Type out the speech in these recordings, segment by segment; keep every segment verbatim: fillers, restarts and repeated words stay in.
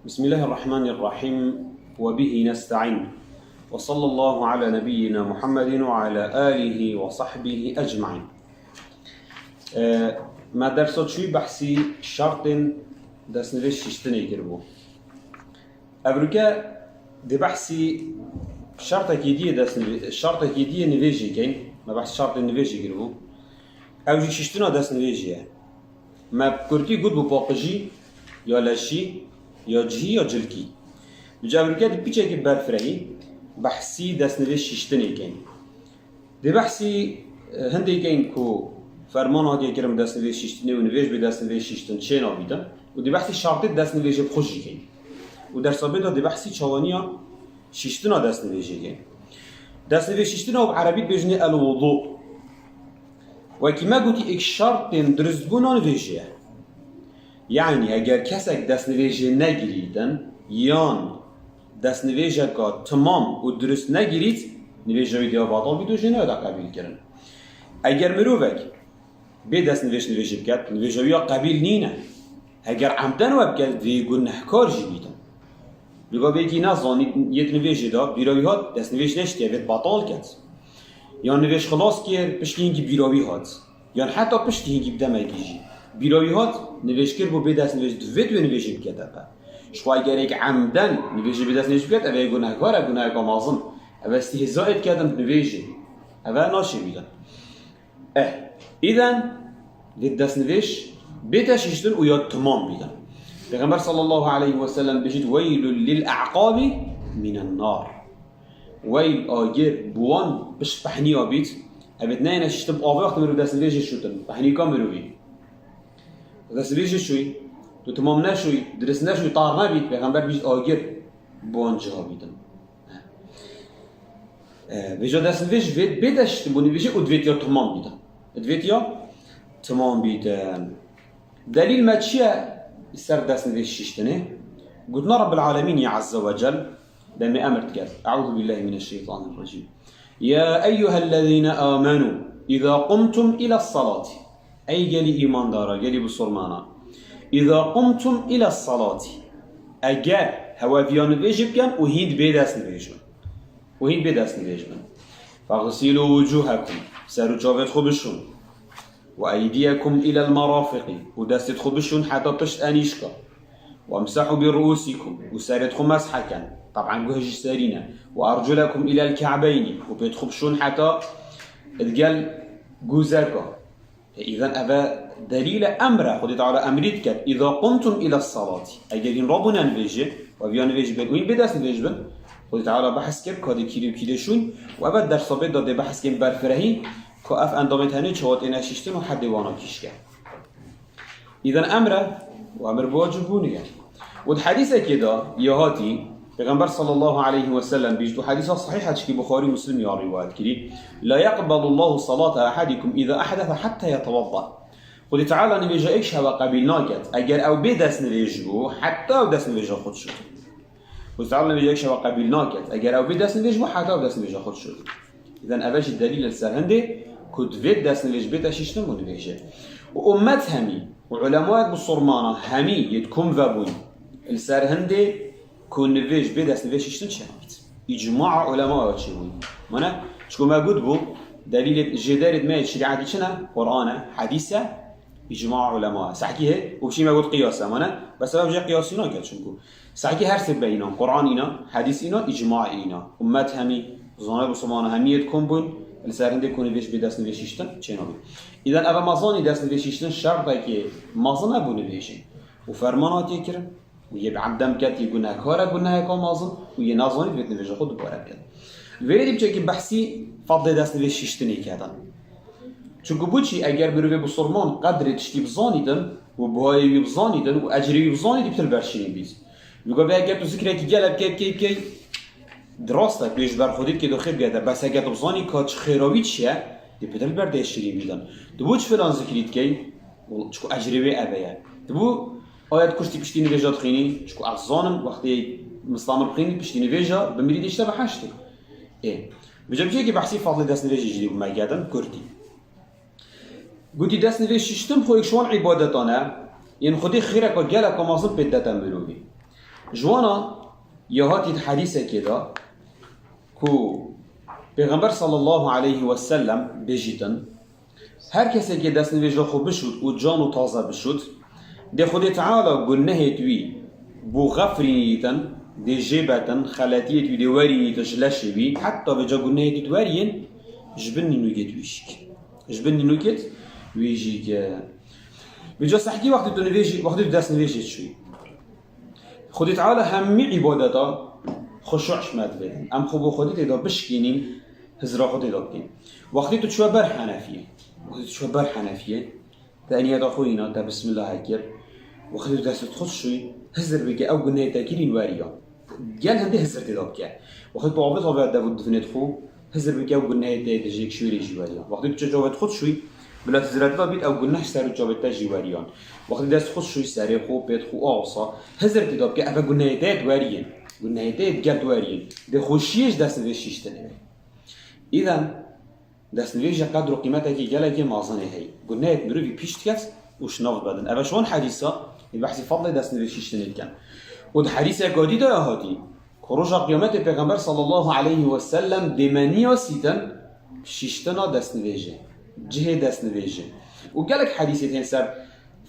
بسم الله الرحمن الرحيم، وبه نستعين، وصلى الله على نبينا محمد وعلى آله وصحبه أجمعين. Ee, me dersa çûyî behsî şertên destnivêj şiştinê kiribû. Evroke dê behsî şertekî diyê destnivê-, şertekî diyê nivêjê keyn. Me behs şertên nivêjê kiribû. Ew jî şiştina destnivêjê ye. Me bi kurtî got bû paqijî, ya leşî, ya cihî, ya cilkî. Bi cevrike di piçekî berfirehî behsî destnivêj şiştinê keyn. Dê behsî, e, hindê keyn ku ferman hatiye kirin destnivêj şiştinê û nivêj bê destnivêj şiştin çê nabîtin. Û dê behsî şertê destnivêjê bi xwe jî keyn. Û dersa bê de dê behsî çawaniya şiştina destnivêjê keyn. Destnivêj şiştina û bi erebî dibêjinê el-wudu. Wekî me gotî êk şertên dirustbûna nivêjê ye. Yanî eger kesek destnivêjê negirîtin yan destnivêjeka timam û dirust negirît, nivêja wî dê ya betal bît û jê nayê de qebîl kirin. Eger mirovek bê destnivêj nivêjê biket, nivêja wî ya qebîl nîne. Eger emden we biket, divê gunehkar jî bîtin. Li gavê yekî nezanît yê di nivêjê de, bîra wî hat, destnivêj neştiye, vêt betal ket. Yan nivêj xilas kir, piştî hinkî bîra wî hat. Yan heta piştî hinkî bi demekî jî. Bîra wî hat, nivêj kir bû bê destnivêj, divêt wê nivêjê bikete pe. Ji xwe eger êk emden nivêjê bê destnivêj biket, ev ê gunehkar e, guneheka mezin. Ev ê istihzayê diketin bi nivêjê. Ev ê naşê bîtin. Eh, îden vê destnivêj bête şiştin û ya timam bîtin. Pêxember sallallahu aleyhi ve sellem bêjît, "Weylul lil a'qabi minen nar." Weyl, agir, bi wan pişt pehniya bît. Evêt neyene şiştin, avê wextê mirov destnivêjê şûtin. Pehnîka mirovî. Destnivêjê şûyî, tu timam neşûyî, dirist neşûyî, tar nebît. Pêxember bêjît, agir, bi wan ciha bîtin. E, vêca destnivêj vê, bête şiştin bû nivêjê û divêt ya timam bîtin. Divêt ya timam bîtin. Delîl me çi ye li ser destnivêj şiştinê? Gotina Rabbil Alemîn ya Azze ve Cel demê emir diket. Euzu billahi mineşşeytanirracîm. Ya eyyuhellezîne amenu, îza qumtum ila salati. Ey gelî îmandara, gelî bisurmana. Îza qumtum ila salati. Eger hewe viya nivêjê bikin û hîn dibê destnivêj bin. û hîn bê destnivêj bin. Fexsîlû wucûhekum, ser û çavêt xwe bişûn. Ve eydiyekum ilel merafiqî, û destêt xwe bişûn heta pişt enîşka. Wemsehû bi ruûsîkum, û serêt xwe mesh ken, teb'en guh ji serî ne. Ve erculekum ilel ke'beynî, û pêt xwe bişûn heta digel gûzeka. Îzan eve delîle emre, Xwedê Teala emrî diket, "Îza qumtum île salati." Eger hîn rabûne nivêjê, we viya nivêjê bên û hîn bê destnivêj bin, Xwedê Teala behs kir, ka dê kîrê û kîrê şûn, û eve dersa bê de dê behs kên berfirehî, ka ev endamên tenê çawa têne şiştin û hedê wana kîşke. Îzan emre, û emir bi wacibûnê ye. Û di hedîsekê de yê hatî, Pêxember sallallahu aleyhi ve sellem bîst û hedîsa sahîh e, çikî Buxarî û Muslim ya rîwayet kirî, "La yeqbelullahu salata ehadikum îza ehdese hatta yetewedda." Xwedê Teala nivêja êk ji hewe qebîl naket, eger ew bê destnivêj bû, heta ew destnivêja xwe dişût. Xwedê Teala nivêja êk ji hewe qebîl naket, eger ew bê destnivêj bû, heta ew destnivêja xwe dişût. Îzan eve jî delîl e li ser hindê ku divêt destnivêj bête şiştin bû nivêjê. Û ummet hemî, û ulemayek bisurmana hemî yê di kom vebûn li ser hindê ku nivêj bê destnivêj şiştin çênabît. Îcmaa ulema ew çêbûn. Mane, çiku me got bû, delîlê jêderê me yê şerîetî çi ne? Quran e, hedîs e, îcmaa ulema e. Sehkî hê, û çî me got qiyas e, mane, bes ev jê qiyasî nake, çunku sehkî her sê beyînan, Quran îna, hedîs îna, îcma îna. Ummet hemî, zane bisurmana hemî yê di kom bûn, li ser hindê ku nivêj bê destnivêj şiştin çênabît. Îzan eve me zanî destnivêj şiştin şertekê mezin e bû nivêjê. û ferman hatiye kirin û yê bi emden biket, yê gunehkar e, guneheka mezin û yê nezanî divêt nivêja xwe dubare biket. Vêrê dî biçekî behsî fedlê destnivêj şiştinê ketin. Çunku bo çî eger mirovê bisurman qedrê tiştî bizanîtin û buhayê wî bizanîtin û ecrê wî bizanîtin, dî pitir ber şirîn bît. Li gavê eger tu zikrekî gelek bikey, bikey, bikey, di rast e, tu yê ji ber Xwedê dikê tu xêr bigere te, bes eger tu bizanî ka çi xêra wî çi ye, dê pitir li ber te şirîn bîtin. Tu bo çi filan zikrî dikey? Çiku ecrê wê eve ye. Tu bo Ayet Kursî piştî nivêja dixwînî, çiku ez zanim, wextê Mislamir bixwînî, piştî nivêja bimirî dê ji te biheştê. Ê. Vêca bi cihekî behsî fadlê destnivêjê jî dê bû me gedin, kurtî. Gotî destnivêj şiştin xwe yek ji wan îbadetan e, yên Xwedê xêreka geleka mezin pê didete mirovî. Ji wana ya hatî di hedîsekê de ku Pêxember sallallahu aleyhi ve sellem bêjîtin, her kesekê destnivêja xwe bişût û can û taze bişût, dê Xwedê Teala gunehêt wî bû xefrînîtin, dê jê betin, xeletiyêt wî dê werînîtin ji leşê wî, heta vêca gunehêt wî weriyên ji bin nînûkêt wî jî ke. Ji bin nînûkêt wî jî ke. Vêca sehkî wextê tu nivêjî, wextê tu destnivêjê çûyî. Xwedê Teala hemî îbadeta xuşû şima divêtin. Em xwe bo Xwedê tê de bişkînîn, hizra Xwedê tê de bikîn. Wextê tu çûye ber Henefiyê, wextê tu çûye ber Henefiyê, te niyeta xwe îna, te bismillah kir. Wextê tu destê xwe şûyî, hizir bike ew gunehê te kirîn weriya. Gel hindê hizir tê de bike. Wextê tu avêt avêt dev û difinêt xwe, hizir bike ew gunehê te di jêk şûrê jî weriyan. Wextê tu çavêt xwe şûyî, bila hizireta bît ew guneh ser û çavêt te jî weriyan. Wextê dest xwe şûyî serê xwe, pêt xwe awsa, hizir tê de bike ev gunehê te yê weriyên. Gunehê te yê gel weriyên. Dê xweşiyê ji destnivêj şiştinê be. Îden, destnivêjê qedr û qîmetekî gelekî mezin e heye. Gunehêt mirovî pîş diket û şinav bedin. Eve şon hedîsa, ê behsî fadlê destnivêj şiştinê dikin. Û di hedîseke dî de ya hatî, ku roja qiyametê Pêxember sallallahu aleyhi ve sellem dê me niyasîtin şiştina destnivêjê, cihê destnivêjê. Û gelek hedîsê tên ser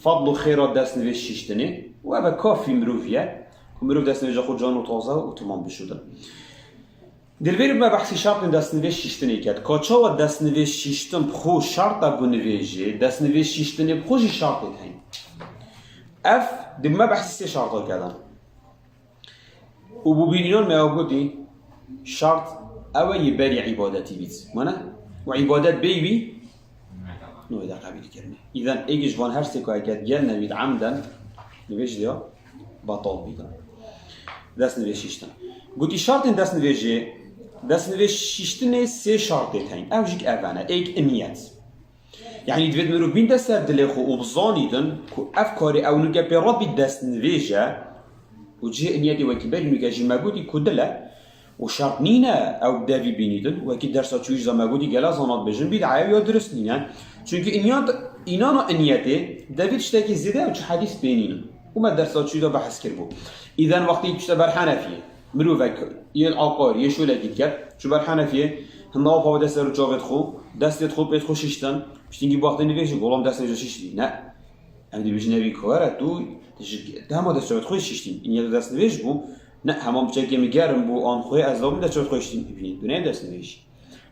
fadl û xêra destnivêj şiştinê û eve kafî mirovî ye, ku mirov destnivêja xwe can û taze û timam bişûtin. Dilberî me behsî şertên destnivêj şiştinê ket. Ka çawa destnivêj şiştin bi xwe şert e bo nivêjê, destnivêj şiştinê bi xwe jî şertê heye. Ev, dê me behsî sê şerta kedin. Û bo bînînan me ew gotî, şert ew e yê berî îbadetî bît. Wene? Û îbadet bêyî wî nû de qebîl kirine. Îden êk ji van her sê ku eket gel nebît emden, nivêj de ya betal bîtin. Destnivêj şiştin. Gotî şertên destnivêjê, destnivêj şiştinê sê şertê hene. Ew jî ev ne. Êk niyet. Yanî divêt mirov bînde ser dilê xwe û bizanîtin ku ev karê ew nûke pê re bît destnivêj e û cihê niyetê wekî berî nûke jî me gotî ku dil e. Û şert nîne ew devî bînîtin, wekî dersa çûyîş de me gotî gela zana dibêjin bîd'a ye ya dirust nîne. Çunkî îniyat, înana îniyetê devî tiştekî zêde ew çi hedîs pê nînin. Û me dersa çûyî de behs kiribû. Îden wextê tişte ber Henefiyê, mirovek yê aqar, yê şolekî diket, çû ber Henefiyê, hinda ava wete ser û çavêt xwe, destêt xwe pêt xwe şiştin, piştîngî wextê nivêjî, golam destnivêjê şiştî. Ne. Em dibêjin evî ku were tu, tu ji dema destçavêt xwe şiştîn. Îniyet destnivêj bû. Ne, hema biçekê min germ bû, an xwe ez labim destçavêt xwe şiştîn. Bînî, tu ne destnivêj.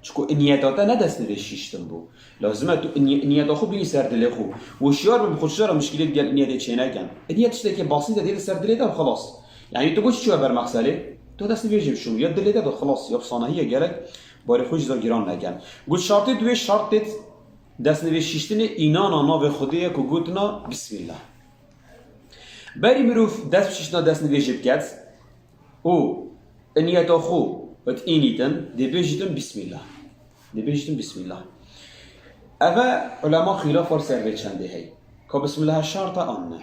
Çiku îniyeta te ne destnivêj şiştin bû. Lazim e tu înî-, îniyeta xwe bînî ser dilê xwe. Wişyar bin, bi xwe şiyar mişkilê digel îniyetê çênekin. Îniyet tiştekê basît e, dê li ser dilê de xilas. Yanî tu got çi çûye ber mexselê? Tu destnivêjê bişûn. Ya dilê de de xilas, ya bi sanahî ye gerek. Barê xwe jî zor giran nekin. Got şartê duê şartê destnivêj şiştinê înana navê Xwedê ye ku gotina Bismillah. Berî mirov dest bi şiştina destnivêjê biket û niyeta xwe bi înîtin, dê bêjîtin Bismillah. Dê bêjîtin Bismillah. Eve ulema xîlaf war ser vê çendê heye. Ka Bismillah şart e an ne?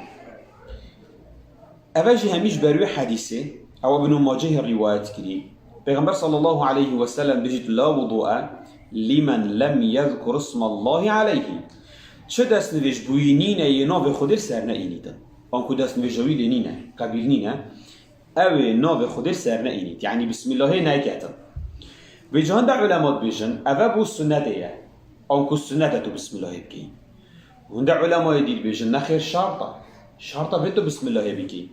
Eve jî hemî ji ber wê hedîsê, ew Ibnû Macehê rîwayet kirî. Pêxember sallallahu aleyhi ve sellem bêjît, "La wudu'e limen lem yezkur ismallahi aleyhi." Çi destnivêj bûyî nîne yê navê Xwedê li ser neînîtin. Anku destnivêja wî lê nîne, qebîl nîne. Ew ê navê Xwedê li ser neînît. Yanî Bismillahê neketin. Vêca hinde ulema dibêjin, eve bo sunnetê ye. Anku sunnet e tu Bismillahê bikî. Hinde ulemayê dî dibêjin, nexêr şart e. Şart e vê tu Bismillahê bikî.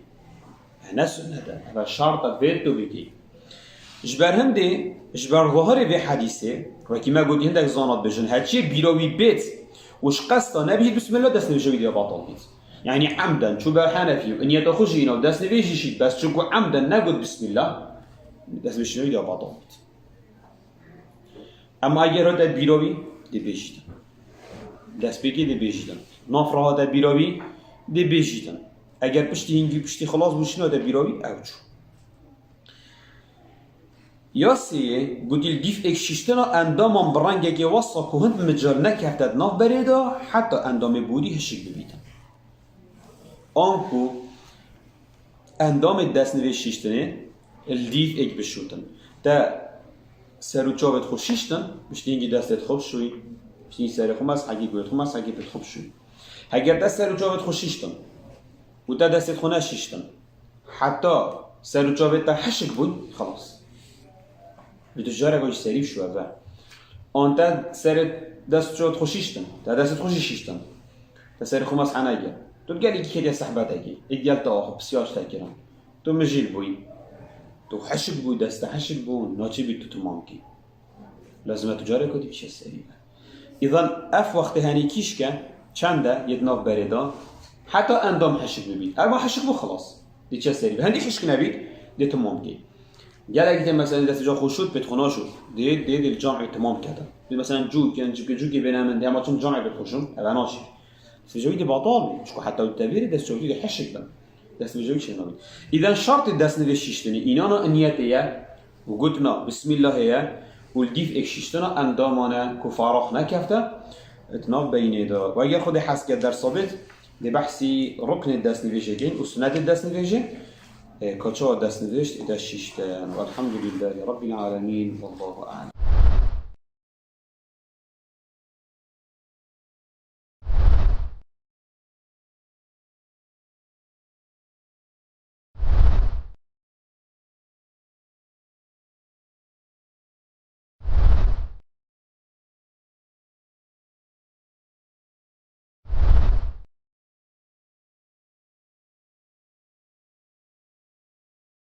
E, ne sunnet e. Eve şart e vê tu bikî. Ji ber hindê, ji ber zahirê vê hedîsê, wekî me gotî hindek zana dibêjin, heçiyê bîra wî bêt û ji qesta nebijît Bismillah, destnivêja wî dê betal bît. Yanî emden çû ber Henefî û niyeta xwe jî îna û destnivêj jî şît, bes çiku emden negot Bismillah, destnivêja wî dê betal bît. Ema eger hate bîra wî, dê bêjîtin. Destpêkê dê bêjîtin. Nav re hate bîra wî, dê bêjîtin. Eger piştî hingî, piştî xilas bû, şîn hate bîra wî, ew çû. Ya sêyê, gotî li dîf êk şiştina endaman bi rengekê wesa ku hind mical nekefte di nav berê de, heta endamê borî hişik bibîtin. Anku endamê destnivê şiştinê li dîf êk bişûtin. Te ser û çavêt xwe şiştin, piştî hingî destêt xwe bişûyî, piştî hingî serê xwe meshekî, gulêt xwe meshekî, pêt xwe bişûyî. Heger te ser û çavêt xwe şiştin û te destêt xwe neşiştin, Heta ser û çavê te hişk bûn, xelas. Bi tu careka jî serî şû eve. An te serê dest çavê xwe şiştin, te destê xwe jî şiştin. Te serê xwe meshe nekir. Tu gelekî kêtiye sehbetekî. Ê gel te axwe pisyaş te kirin. Tu mijîl bûyî. Tu hişk bû, dest te hişk bû, naçî bî tu timam kî. Lazim e tu careka dî biçe serî ve. Îzan ev wextê henî kîşke çend e yê di nav berê de, heta endam hişk bibî. Ev hişk bû xelas. Dê çe serî ve. Hindî hişk nebî, dê timam kî. Gelek dê mesela destê ca xwe şût, pêt xwe naşût. Dê, dê, dê camê timam kete. Dê mesela cûk, yan cûkê, cûkê bêne min, dê hema çim camê pêt xwe şûn, ev naşî. Destê ca wî dê batal bî. Çiko heta wî tevîrê destê ca wî dê hişk bin. Destê ca wî çê nabî. Îzan şertê destnivê şiştinê, înana niyetê ye, û gotina Bismillahê ye, û li dîv êk şiştina endamane ku farax nekefte, di nav beyînê de. Ve ger Xwedê hez ke dersa bêt, dê behsî ruknê destnivêjê kên û sunetê destnivêjê, e, ka çawa destnivêj tê de şiştin. Velhamdulillahî Rabbil Alemîn. Wallahu a'lem.